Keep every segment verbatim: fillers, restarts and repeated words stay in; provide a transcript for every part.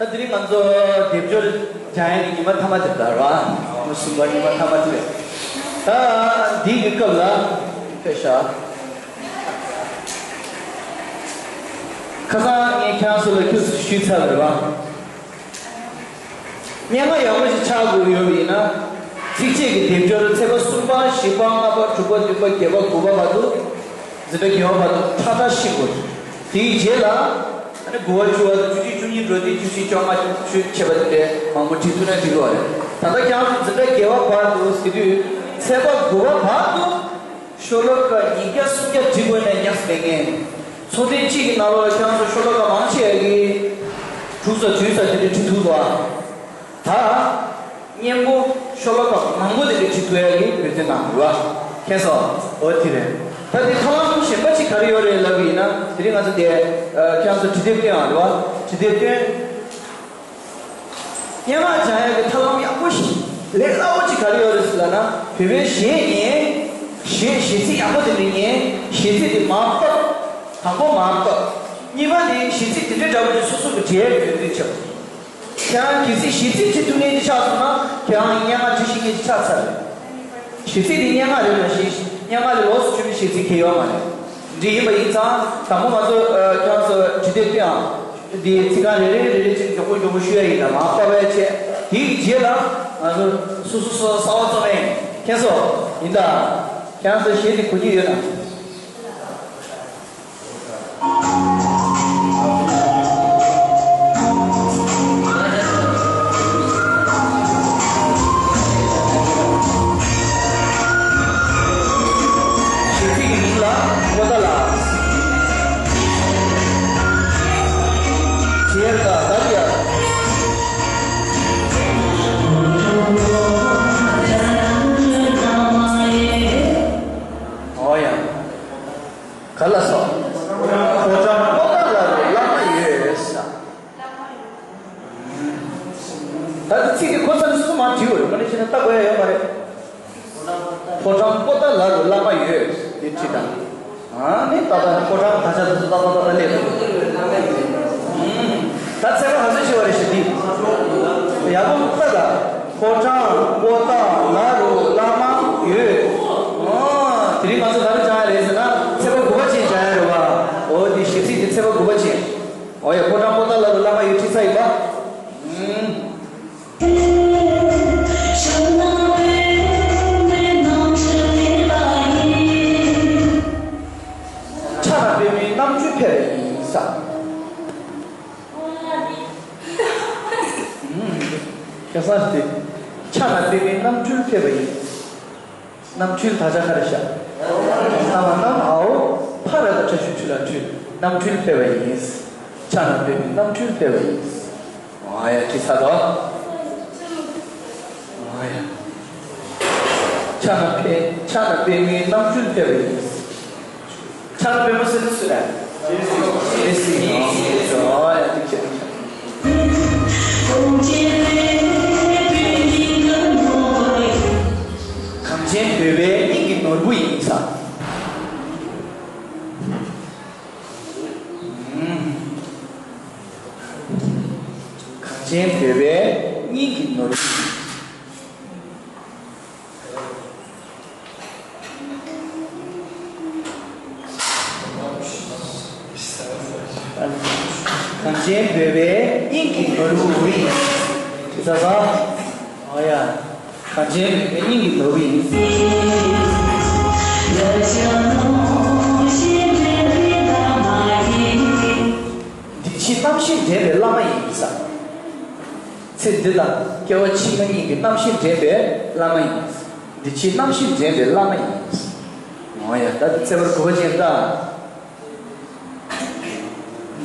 ད་དེ་རིང་ང་ཚོ་སྡེབ་སྦྱོར་སྦྱང་ཡས་ཀྱི་ཉི་མ་མཐའ་མ་དེ་ད་རེད་བ། ཉི་མ་གསུམ་པ་ཉི་མ་མཐའ་མ་དེ་རེད། ད་འདི་གི་སྐབས་ལ་ཕེབས་ཤག་ཁ་སང་ངས་ཁྱེད་རང་ཚོ་ལ་ཁྱོད་ཚོ་ཞུས་ཚར་བ་རེད་བ། སྙན་ངག་ཡག་པོ་ཞིག་ཆགས་དགོས་ཡོད་པ་ཡིན་ན། ཚིགས་བཅད་ཀྱི་སྡེབ་སྦྱོར་ཚེག་པ་གསུམ་པ་བཞི་པ་ལྔ་པ་དྲུག་པ་བདུན་པ་བརྒྱད་པ་དགུ་པ་བར་དུ། འཛིན་གྲྭ་བརྒྱད་པ་བར་དུ་ཁྲ་ཁྲ་ཤེས་དགོས། དེའི་རྗེས་ལ། ཨ་ནི་དགུ་པ་བཅུ་པ་དང་བཅུ་གཅིག་བཅུ་གཉིས་འགྲོ་དུས་བཅུ་བཞི་བཅོ་ལྔ་བཅུ་བཅུ་བྱས་པ་དེ་འདྲའི་མང་པོ་བྲིས་ཐུབ་ན་འགྲིག་གི་རེད། ད་ལྟ་ཁྱེད་རང་ཚོ་འཛིན་གྲྭ་བརྒྱད་པ་བར་དུ་ཟེར་དུས་ཚེག་པ་དགུ་པ་བར་དུ། ཤོ་ལོ་ཀ་ཉིས་བརྒྱ་སུམ་བརྒྱ་འབྲི་དགོས་ན་ཉམས་སུ་ལེན་ངེས། ཚོགས་ཐེངས་གཅིག་གི་ནང་ལོགས་ལ་ཁྱེད་རང་ཚོ་ཤོ་ལོ་ཀ་མང་ཆེ་བ་གིས་དྲུག་ཙམ་བདུན་ཙམ་དེ་འདྲ་འབྲི་ཐུབ་འདུག་ཨ། ད་སྙན་པོ་ཤོ་ལོ་ཀ་མང་པོ་དེ་འདྲ་འབྲི་ཐུབ་ཡ་གི་འབད་བརྩོན་གནང་དགོས་པ། མཁྱེན་སོང་། འོ་དེ་རེད། ད་དེ་ཐབས་ལམ་གཞན་པ་ཅིག་ག་རེ་ཡོད་རེད་ལབ་པ་ཡིན་ན། དེ་རིང་ང་ཚོ་དེ་ཁྱེད་རང་ཚོ་འབྲི་དེབ་སྟོན་ཡ་རེད་བ། འབྲི་དེབ་སྟོན། སྙན་ངག་སྦྱང་ཡག་གི་ཐབས་ལམ་ཡག་པོ་ཞིག་ལས་སླ་པོ་ཅིག་ག་རེ་ཡོད་རེད་ཟེར་ལབ་ན། བོད་པའི་གཞས་ཉན། གཞས་གཞས་ཚིག་ཡག་པོ་དེ་འདྲ་ཉན། གཞས་ཚིག་དེ་མར་ཕབ། དང་པོ་མར་ཕབ། གཉིས་པ་ནི་གཞས་ཚིག་དེ་འདྲ་འདྲ་པོ་ཅིག་སོ་སོ་གི་འབྲི་ཡག་གི་འདོད་འདུན་ཆེ་བ། ཁྱེད་རང་གལ་སྲིད་གཞས་ཚིག་འབྲི་ཐུབ་མཁན་ཅིག་ཆགས་སོང་ན། ཁྱེད་རང་སྙན་ངག་འབྲི་ཤེས་མཁན་ཅིག་ཆགས་ཚར་རེད། གཞས་ཚིག་དེ་སྙན་ངག་རེད་མ་གཞི། སྙན་ངག་ལས་ལོགས་སུ་གྱུར་པའི་གཞས་ཚིག་གང་ཡང་ཡོད་མ་རེད། འདི་ཡིན་པ་ཡིན་ཙང་དང་པོ་ང་ཚོ་ཨ་ཁྱེད་རང་ཚོ་འབྲི་དེབ་སྟོན་ཨང་། འདིའི་ཚིག་རྐང་རེ་རེ་རེ་རེ་ཅིག་མགྱོགས་པོ་མགྱོགས་པོ་ཞུ་ཡ་ཡིན་ད། མར་ཕབ་ཡ་བྱས། དེའི་རྗེས་ལ་ང་ཚོ་སོ་སོ་སོ་སོ་གསར་པ་རྩོམ་ཡ་ཡིན། མཁྱེན་སོང་། ཡིན་ད། ཁྱེད་རང་ཚོ་གཞས་འདི་གོ་རྒྱུ་ཡོད་ན། གཞས་ཚིག་གི་མིང་ལ་པོ་ཏཱ་ལ། བྱེད་ཡ་ད་ད་ཡ། ཨོ་ཡ། ག་ལ་སོགས། ཕོ་བྲང་པོ་ཏཱ་ལ་རུ་བླ་མ་ཡོད་ས། ད་ལྟ་ཚིག་དེ་ཁོ་ཚོ་ནི་སུ་མ་བྲིས་པ་རེད། མ་ནི་བྱས་ན་ལྟ་དགོས་ཡ་ཡོད་མ་རེད། ཕོ་བྲང་པོ་ཏཱ་ལ་རུ་བླ་མ་ཡོད་དེ་བྲིས་དང་། ཨ་ནི་ད་ལྟ་ཕོ་བྲང་ད་ཆ་དེ་ཚོ་ཏག་ཏག་ཏག་ཏག་སླེབས་འདུག་ད་ཚེག་པ་ག་ཚོད་ཞིག་བ་རེད་ཞེ་དྲིས། ཡག་པོ་ལྟ་ད། ཕོ་བྲང་པོ་ཏཱ་ལ་རུ་བླ་མ་ཡོད། ཨོ། དེ་རིང་ང་ཚོ་ག་རེ་སྦྱང་ཡ་རེད་ཟེར་ན། ཚེག་པ་དགུ་པ་ཅན་སྦྱང་ཡ་རེད་བ། ཨོ་དེ་གཞས་ཚིག་དེ་ཚེག་པ་དགུ་པ་ཅན། ཨོ་ཡ། ཕོ་བྲང་པོ་ཏཱ་ལ་རུ་བླ་མ་ཡོད་བྲིས་ཚར་ཡིན་པ། ཨུམ། ཕྱག་ན་པདྨོའི་རྣམ་འཕྲུལ་ཕེབས་པ་ཡིན་ས། ཁ་སང་དེ། ཕྱག་ན་པདྨའི་རྣམ་འཕྲུལ་ཕེབས་པ་ཡིན། རྣམ་འཕྲུལ་དག་ཆ་ག་རེ་བཞག་བླ་མ་བླ་མ་ཨའོ། ཕ་ར་ད་བཀྲ་ཤིས་འཕྲུལ་ལ་འཕྲུལ། རྣམ་འཕྲུལ་ཕེབས་པ་ཡིན། ཕྱག་ན་པདྨའི་རྣམ་འཕྲུལ་ཕེབས་པ་ཡིན། ཨ་ཡ། ཁྲིད་ཚར་དོ། ཨ་ཡ། ཕྱག་ན་པད་ཕྱག་ན་པདྨའི་རྣམ་འཕྲུལ་ཕེབས་པ་ཡིན། ཕྱག་ན་པདྨོ་ཟེར་དུས་སུ་རེད། རྗེས་སུ་ཡི་རང་ཞུ། ཨ་ཡ། ཐུགས་རྗེ་ཆེ། གངས་ཅན་བོད་པའི་སྙིང་གི་ནོར་བུ་ཡིན་ས། གངས་ཅན་བོད་པའི་སྙིང་གི་ནོར་བུ་ཡིན། གངས་ཅན་བོད་པའི་སྙིང་གི་ནོར་བུ་ཡིན། ཅི་ཟ་ཟ། ཨོ་ཡ། གངས་ཅན་བོད་པའི་སྙིང་གི་ནོར་བུ་ཡིན། འདི་ཕྱི་རྣམ་ཤེས་འདྲེན་པའི་བླ་མ་ཡིན་ས། ཚེ་འདི་དང་སྐྱེ་བ་ཕྱི་མ་གཉིས་ཀྱི་རྣམ་ཤེས་འདྲེན་པའི་བླ་མ་ཡིན། འདི་ཕྱི་རྣམ་ཤེས་འདྲེན་པའི་བླ་མ་ཡིན། འོ་ཡ། ད་འདི་ཚེ་བར་དགུ་པ་ཅན་ད།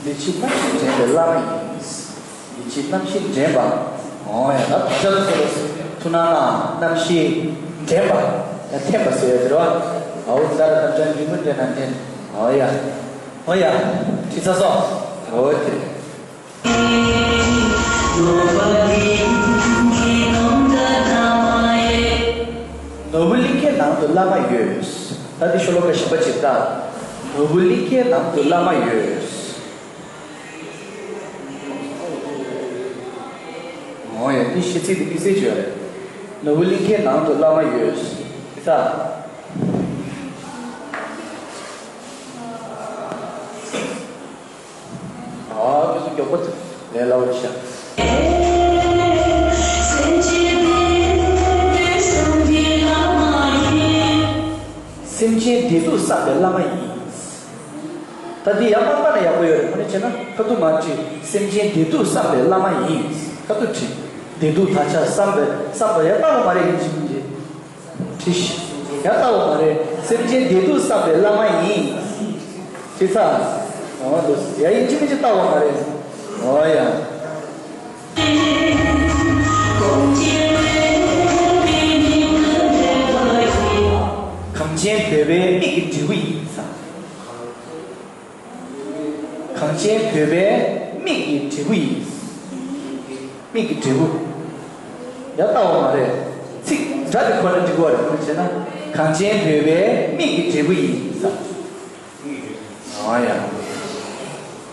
འདི་ཕྱི་རྣམ་ཤེས་འདྲེན་པའི་བླ་མ་ཡིན། འདི་ཕྱི་རྣམ་ཤེས་འདྲེན་པ། འོ་ཡ། ད་བག་ཆགས་ཚོ་ལ་ཐུགས་སྣང་གནང་། རྣམ་ཤེས་འདྲེན་པ། ད་འཐེན་པ་ཟེར་ཡ་དེ་རེད་བ། ཨའོ་ད་ར་དམ་བཅའ་འབྲིང་པོ་འདྲེན་ན་འདྲེན། འོ་ཡ། འོ་ཡ། ཁྲིད་ཚར་སོང་། འོ་དེ། ནོར་བུ་གླིང་ཁའི་ནང་དུ་བླ་མ་ཡོད། ད་འདི་ཤོ་ལོ་ཀ་གཞན་པ་ཅིག་ལྟ། ནོར་བུ་གླིང་ཁའི་ནང་དུ་བླ་མ་ཡོད། གཞས་ཚིག་དེ་དམིགས་བསལ་ཅིག་ཡོད་རེད། ནོར་བུ་གླིང་ཁའི་ནང་དུ་བླ་མ་ཡོད། ད། ཨ་ཁྱོད་ཚོ་མགྱོགས་པོ་ལས་སླ་བོ་ཆགས། སེམས་ཅན་བདེ་སྡུག་བསམ་པའི་བླ་མ་ཡིན། ད་འདི་ཡང་མ་པ་ན་ཡག་པོ་ཡོད་རེད། དངོས་གནས་བྱས་ན་ཁ་ཐུག་མར་བྲིས། སེམས་ཅན་བདེ་སྡུག་བསམ་པའི་བླ་མ་ཡིན། ཁ་ཐུག་བྲིས། བདེ་སྡུག་དག་ཆ་བསམ་པའི་བསམ་པ་ཡང་ལྟ་བ་མ་རེད། ཡིན་གཅིག་མིན་གཅིག་བྲིས་ཤིག་ཡང་ལྟ་བ་མ་རེད། སེམས་ཅན་བདེ་སྡུག་བསམ་པའི་བླ་མ་ཡིན། བྲིས་ཚར། འོ་འདུག་ཡང་ཡིན་གཅིག་མིན་གཅིག་ལྟ་བ་མ་རེད། འོ་ཡ། གངས་ཅན་བོད་པའི་མིག་གི་འབྲས་བུ་ཡིན་ས། གངས་ཅན་བོད་པའི་མིག་གི་འབྲས་བུ་ཡིན། མིག་གི་འབྲས་བུ། ཡང་ལྟ་བ་མ་རེད། ཚིག་སྒྲ་དེ་ཁོ་ན་འགྲིག་པ་རེད། དཔེར་ན་བྱས་ན། གངས་ཅན་བོད་པའི་མིག་གི་འབྲས་བུ་ཡིན་ས། ཨ་ཡ།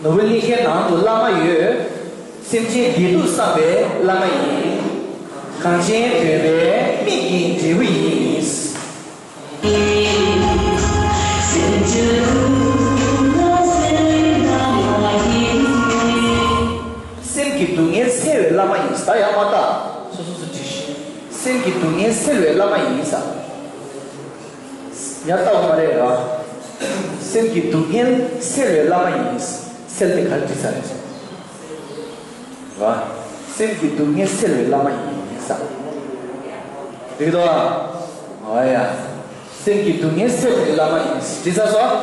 ནོར་བུ་གླིང་ཁའི་ནང་དུ་བླ་མ་ཡོད། སེམས་ཅན་བདེ་སྡུག་བསམ་པའི་བླ་མ་ཡིན། གངས་ཅན་བོད་པའི་མིག་གི་འབྲས་བུ་ཡིན། སེམས་ཀྱི་སྡུག་བསྔལ་སེལ་བའི་བླ་མ་ཡིན། ད་ཡང་མ་བལྟ། སོ་སོ་སོ་བྲིས་ཤིག་སེམས་ཀྱི་སྡུག་བསྔལ་སེལ་བའི་བླ་མ་ཡིན་ས། ཡང་ལྟ་བ་མ་རེད་ར། སེམས་ཀྱི་སྡུག་བསྔལ་སེལ་བའི་བླ་མ་ཡིན། སེལ་ཏེ་ག་རེ་བྲིས་ས་རེད། ར། སེམས་ཀྱི་སྡུག་བསྔལ་སེལ་བའི་བླ་མ་ཡིན་ས། འགྲིག་འདུག་ཨ། འོ་ཡ། སེམས་ཀྱི་སྡུག་བསྔལ་སེལ་བའི་བླ་མ་ཡིན། བྲིས་ཚར་སོང་།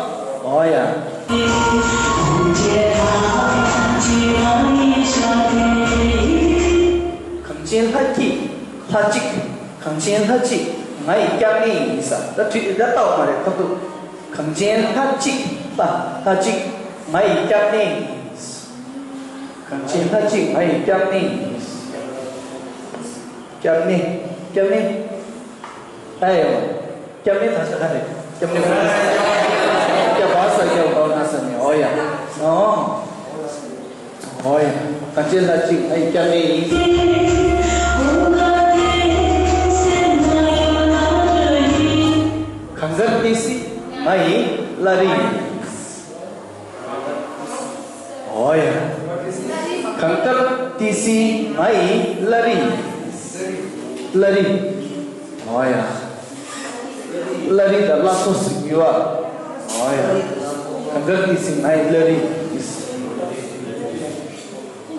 འོ་ཡ། གངས་ཅན་ལྷ་གཅིག་ལྷ་གཅིག་གངས་ཅན་ལྷ་གཅིག་ང་ཡི་སྐྱབས་གནས་ཡིན་ས། ད་བྲིས་ད་ལྟ་བ་མ་རེད། ཁ་ཐུག་གངས་ཅན་ལྷ་གཅིག་ལྷ་ལྷ་གཅིག་ང་ཡི་སྐྱབས་གནས་ཡིན། གངས་ཅན་ལྷ་གཅིག་ང་ཡི་སྐྱབས་གནས་ཡིན། སྐྱབས་གནས། སྐྱབས་གནས། ཨེ་ཡོང་། སྐྱབས་གནས་ད་ཆ་ཁ་རེད། སྐྱབས་གནས་ཁོ་ན། སྐྱབས་བ་ས་སྐྱབས་བ་ན་ས་ནས། འོ་ཡ། ཨོ། འོ་ཡ། གངས་ཅན་ལྷ་གཅིག་ང་ཡི་སྐྱབས་གནས་ཡིན། གངས་དཀར་ཏི་སེ་ང་ཡི་བླ་རི་ཡིན། འོ་ཡ། གངས་དཀར་ཏི་སེ་ང་ཡི་བླ་རི། བླ་རི། འོ་ཡ། བླ་རི་དང་བླ་མཚོ་ཟེར་གྱི་ཡོད་ཨ། འོ་ཡ། གངས་དཀར་ཏི་སེ་ང་ཡི་བླ་རི།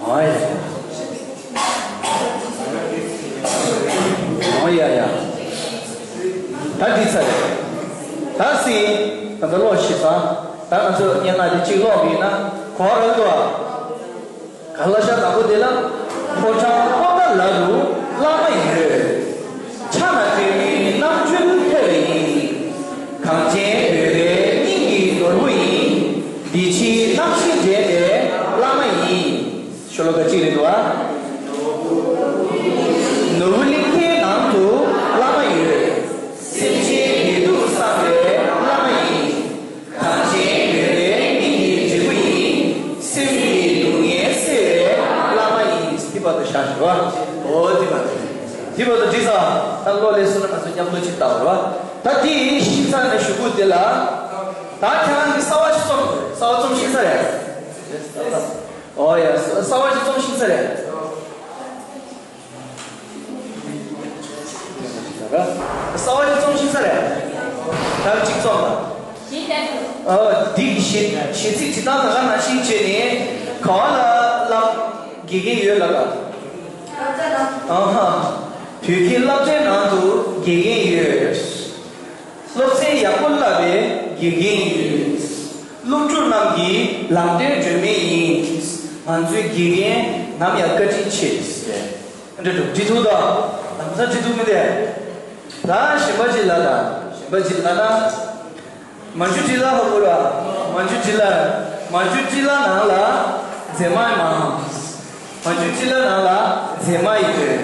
འོ་ཡ། འོ་ཡ་ཡ། ད་འདི་ཚར་རེད། ད་སེ། ད་ལྟ་ཀློག་ཤེས་ས། ད་ང་ཚོས་སྙན་ངག་འདི་གཅིག་ཀློག་པ་ཡིན་ན་གོ་བ་རག་འདུག་ཨ། ག་ལ་ཤ་དང་པོ་དེ་ལ། ཕོ་བྲང་པོ་ཏ་ལ་རུ་བླ་མ་ཡོད། ཕྱག་ན་དོན་ཡོད་རྣམ་འཕྲུལ་ཕེབས་པ་ཡིན། གངས་ཅན་བོད་པའི་སྙིང་གི་ནོར་བུ་ཡིན། འདི་ཕྱི་རྣམ་ཤེས་འདྲེས་པའི་བླ་མ་ཡིན། ཤོ་ལོ་ཀ་གཅིག་རེད་འདུག་ཨ། ནོར་བུ་གླིང་ཁའི་ནང་དུ་བླ་མ་ཡོད། སེམས་ཅན་བདེ་སྡུག་བསམ་པའི་བླ་མ་ཡིན། གངས་ཅན་བོད་པའི་སྙིང་གི་འབྲས་བུ་ཡིན། སེམས་ཀྱི་སྡུག་བསྔལ་སེལ་བའི་བླ་མ་ཡིན། འདི་བར་དུ་བཞག་ཞུ་བ། འོ་འདི་བར་དུ། འདི་བར་དུ་འགྲིག་སོང་། ད་ཀློག་ལེགས་སོང་ན་ང་ཚོ་མཉམ་ཀློག་ཅིག་བཏང་བ་རེད་བ། ད་འདི་ཤེས་ཚར་ནས་གཞུག་གུ་འདི་ལ། ད་ཁྱེད་རང་གིས་གསར་བ་ཞིག་རྩོམ། གསར་བ་རྩོམ་ཤེས་ས་རེད། འོ་ཡ། གསར་བ་ཞིག་རྩོམ་ཤེས་ས་རེད། གསར་བ་ཞིག་རྩོམ་ཤེས་ས་རེད། ད་གཅིག་རྩོམ་དང་། ཨ། འདི་གི་གཞས་གཞས་ཚིག་བྲིས་སྟངས་ད་ག་ནང་བཞིན་བྱས་ནས་ག་བ་ལ་བླ་དགེ་རྒན་ཡོད་ལབ་ལ། ཨ་ཧ། བོད་ཀྱི་སློབ་གྲྭའི་ནང་དུ་དགེ་རྒན་ཡོད། སློབ་ཚན་ཡག་པོ་བསླབ་པའི་དགེ་རྒན་ཡོད། སློབ་ཕྲུག་རྣམས་ཀྱི་ལམ་སྟོན་སྒྲོན་མེ་ཡིན། ང་ཚོའི་དགེ་རྒན་ནམ་ཡང་བཀའ་དྲིན་ཆེ། འདྲི་ཐུབ་འདྲི་ཐུབ་དང་། ལམ་སང་འདྲི་ཐུབ་མི་དེ། ད་གཞན་པ་ཅིག་ལ་ད་གཞན་པ་ཅིག་ལ་ན། མ་འཇུ་ཊི་ལ་ཧ་གོ་ར། མ་འཇུ་ཊི་ལ། མ་འཇུ་ཊི་ལ་ནང་ལ་མཛེས་མ་མང་། མ་འཇུ་ཊི་ལ་ནང་ལ་མཛེས་མ་ཡོད།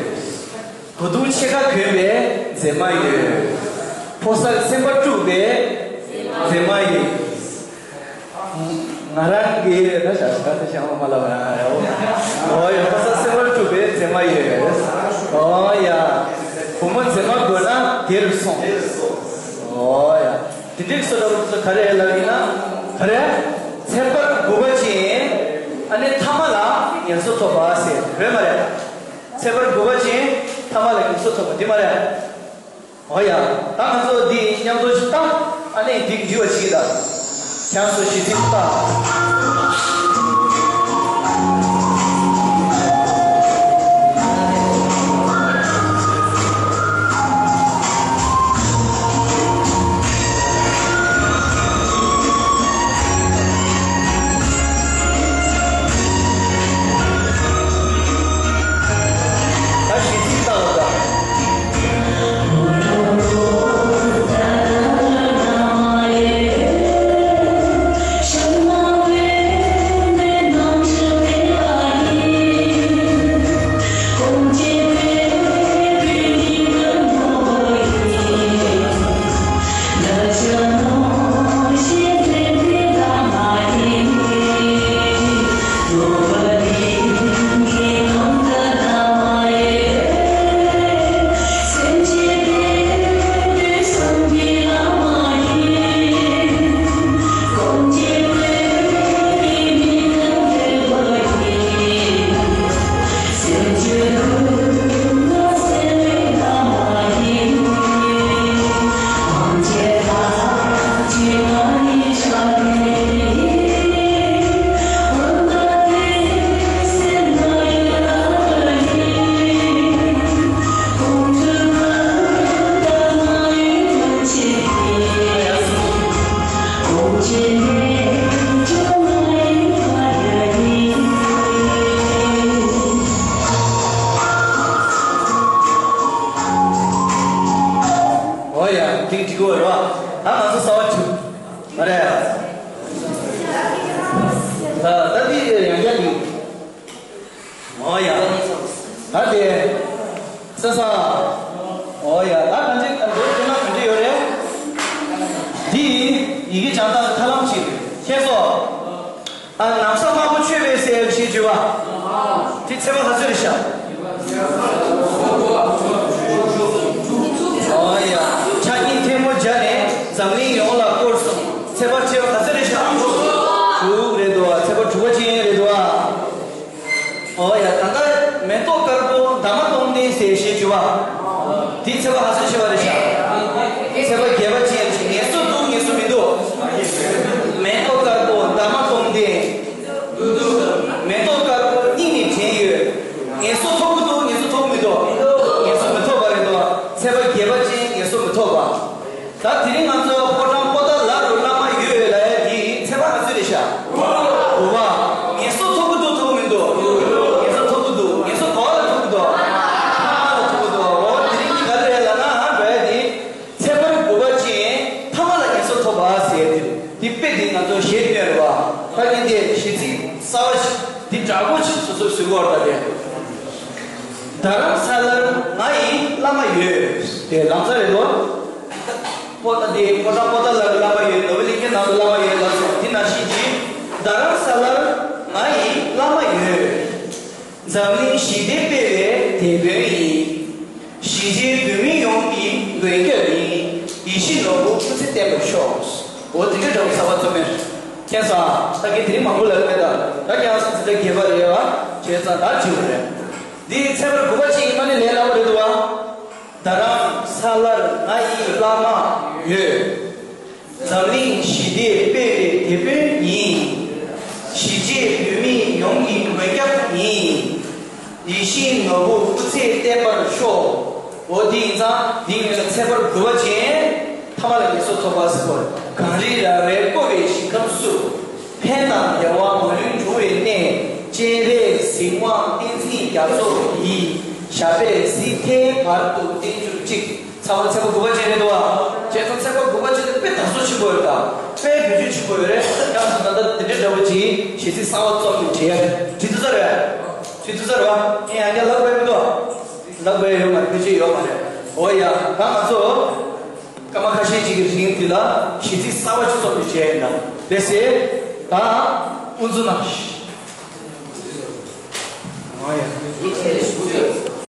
གོས་ཐུང་ཕྱེད་ཀ་གོན་པའི་མཛེས་མ་ཡོད། ཕོ་གསར་སེམས་པ་དཀྲུགས་པའི་མཛེས་མ་ཡོད། ང་རང་གི་ད་ཞག་ཞག་ད་ཞག་མ་ལ་བ་ཡ་ཡ། འོ་ཡ། ཕོ་གསར་སེམས་པ་དཀྲུགས་པའི་མཛེས་མ་ཡོད། ཨོ་ཡ། བུ་མོ་མཛེས་མ་དགོས་ན་དེར་སོང་། ཨོ་ཡ། དེ་འདྲའི་བཟོ་འདྲ་བོ་ག་རེ་ལབ་ཡིན་ན། ག་རེ། ཚེས་པར་དགུ་པ་ཅན། ཨ་ནི་ཐ་མ་ལ་ངལ་གསོ་ཐོབ་པ་ཟེར་རེད་མ་རེད། ཚེས་པར་དགུ་པ་ཅན། ཐ་མ་ལ་ངལ་གསོ་ཐོབ་པ་འདི་མ་རེད། ཨོ་ཡ། ད་ང་ཚོ་འདི་མཉམ་དུ་ཞིག་བཏང་། ཨ་ནི་འདི་འདྲི་བ་ཞིག་ལ། ཁྱེད་ཚོ་ཞིག་འདི་བཏང་། ད་ཞིག་འདི་བཏང་ལ་ད། ཨོ་ཡ། འགྲིག་འགྲིག་གོ་རེད་བ། ད་ང་ཚོ་གསར་པ་བྱུང་། མ་རེད། ད་ད་འདི་ཡང་བསྐྱར་འགྲིག་ཨོ་ཡ། ད་དེ། ས་ས། ཨོ་ཡ། ད་གང་ཅི་གང་ཅི་དེ་ན་གང་ཅི་ཡོད་རེད། འདི་ཡི་གེ་སྦྱང་སྟངས་ཐབས་ལམ་ཅིག་རེད། ཁྱེད་ཚོ། ཨ། ན་བཟའ་དམར་པོ་མཆོད་པའི་ཟས་ཞེས་བརྗོད་པ། དེ་ཚེས་པ་ག་ཚོད་རེད་ཤག་ཨོ་ཡ། ཕྱག་གཉིས་ཐལ་མོ་སྦྱར་ནས་འཛམ་གླིང་ཡོངས་ལ་བསྐོར་སོང་། ཚེས་པ་བཅུ་པ་ག་ཚོད་རེད་ཤག་དྲུག་རེད་འདུག་ཚེས་པ་དྲུག་པ་ཅན་རེད་འདུག་ཨོ་ཡ། ད་ལྟ་མེ་ཏོག་དཀར་པོ་འདབ་མ་སྟོང་ལྡན་ཟས་ཞེས་བརྗོད་པ། དེ་ཚེས་པ་ག་ཚོད་ཆེ་བ་རེད་ཤག་ཚེས་པ་བརྒྱད་པ་ཅན་རེད་ཤག་ངལ་གསོ་འདུག་ངལ་གསོ་མི་འདུག་མེ་ཏོག་དཀར་པོ་འདབ་མ་སྟོང་ལྡན། མེ་ཏོག་དཀར་པོ་སྙིང་ནས་དྲན་ཡོད། ངལ་གསོ་ཐོབ་ཀྱི་འདུག་ངལ་གསོ་ཐོབ་མི་འདུག་ངལ་གསོ་མི་ཐོབ་པ་རེད་འདུག་ཚེས་པ་བརྒྱད་པ་ཅན་ངལ་གསོ་མི་ཐོབ་པ། ད་དེ་རིང་ང་ཚོ་ཕོ་བྲང་པོ་ཏཱ་ལ་རུ་བླ་མ་ཡོད་ལབ་ཡ་དེ་ཚེས་པ་ག་ཚོད་རེད་ཤག་དགུ་པ། ངལ་གསོ་ཐོབ་ཀྱི་འདུག་ཐོབ་མི་འདུག་ངལ་གསོ་ཐོབ་ཀྱི་འདུག་ངལ་གསོ་ག་པ་ལ་ཐོབ་ཀྱི་འདུག་ཐ་མ་ལ་ཐོབ་ཀྱི་འདུག་འོ་དེ་རིང་གི་ག་རེ་རེད་ལབ་ན་ཨ་འགྲོ་ཡ་དེ། ཚེས་པ་དགུ་པ་ཅན་ཐ་མ་ལ་ངལ་གསོ་ཐོབ་པ་ཟེར་ཡ་དེ་རེད། དེ་དཔེ་དེ་ང་ཚོ་ཞེས་བཏོན་རེད་བ། ད་ངས་དེ་གཞས་ཚིག་གསར་བ་ཞིག་འདི་འདྲ་པོ་ཞིག་སོ་སོས་བཟོས་གོ་བ་ད་དེ། རྡ་རམ་ས་ལར་ང་ཡི་བླ་མ་ཡོད། དེ་ལམ་སང་རེད་དོ། པོ་ཏཱ་དེ་པོ་ཏཱ་པོ་ཏཱ་ལར་བླ་མ་ཡོད། ནོར་བུ་གླིང་ཁའི་ནང་དུ་བླ་མ་ཡོད་ལབ་སོང་། དེ་ནང་བཞིན་གྱི་རྡ་རམ་ས་ལར་ང་ཡི་བླ་མ་ཡོད། འཛམ་གླིང་ཞི་བདེ་སྤེལ་བའི་དེད་དཔོན་ཡིན། གཞིས་བྱེས་བོད་མི་ཡོངས་ཀྱི་མགོན་སྐྱབས་ཡིན། ཡིད་བཞིན་ནོར་བུ་སྐུ་ཚེ་བརྟན་པར་ཤོག་འོ་དེ་འདྲའི་འདྲ་བོ་གསར་པ་རྩོམ་མེད། ཁྱེད་ཚོ་ད་གིན་དེ་རིང་མང་པོ་ལབ་མེད་ད། ད་ཀྱང་སུ་ཚེ་རྒྱས་པ་རེད་བ། བྱས་ཙང་ད་བྱེད་དགོས་རེད། འདི་ཚེས་པ་དགུ་པ་ཅིག་ཡིན་མ་ནི་ལས་སླ་པོ་རེད་འདུག་བ། རྡ་རམ་ས་ལར་ང་ཡི་བླ་མ་ཡོད། འཛམ་གླིང་ཞི་བདེ་སྤེལ་བའི་དེད་དཔོན་ཡིན། གཞིས་བྱེས་བོད་མི་ཡོངས་ཀྱི་མགོན་སྐྱབས་ཡིན། ཡིད་བཞིན་ནོར་བུ་སྐུ་ཚེ་བརྟན་པར་ཤོག་འོ་དེ་ཡིན་ཙང་འདི་ངོས་ལ་ཚེས་པ་དགུ་པ་ཅན་ཐ་མ་ལ་ངལ་གསོ་ཐོབ་པ་ཟེར་བ། གངས་རི་ར་བས་བསྐོར་བའི་ཞིང་ཁམས་སུ། ཕན་དང་བདེ་བ་མ་ལུས་འབྱུང་བའི་གནས། སྤྱན་རས་གཟིགས་དབང་བསྟན་འཛིན་རྒྱ་མཚོ་ཡི། ཞབས་པད་སྲིད་མཐའི་བར་དུ་བརྟན་གྱུར་ཅིག་ཚང་མ་ཚེས་པ་དགུ་པ་ཅན་རེད་འདུག་བ། བྱས་ཙང་ཚེས་པ་དགུ་པ་ཅན་དེ་དཔེ་དར་སྲོལ་ཆེན་པོ་ཡོད་ད། དཔེ་བེད་སྤྱོད་ཆེན་པོ་ཡོད་རེད། ཡང་ད་ལྟ་འདི་འདྲའི་འདྲ་བོ་ཅིག་གཞས་ཚིག་གསར་བ་རྩོམ་ནས་བྲིས་ཡ་བྲིས་ཐུབ་ས་རེད། བྲིས་ཐུབ་ས་རེད་བ། ཨེ་ཡང་བསྐྱར་ལབ་དགོས་མི་འདུག་ལབ་དགོས་ཡོད་མ་རེད། ཕལ་ཆེར་ཡོད་མ་རེད། འོ་ཡ། ད་ང་ཚོ་སྐར་མ་ཁ་ཤས་ཅིག་གི་རིང་འདི་ལ་གཞས་ཚིག་གསར་བ་ཅིག་རྩོམ་ནས་བྲིས་ཡ་ཡིན་ད། ལགས་སེ། ད་དབུ་འཛུགས་གནང་། འོ་ཡ།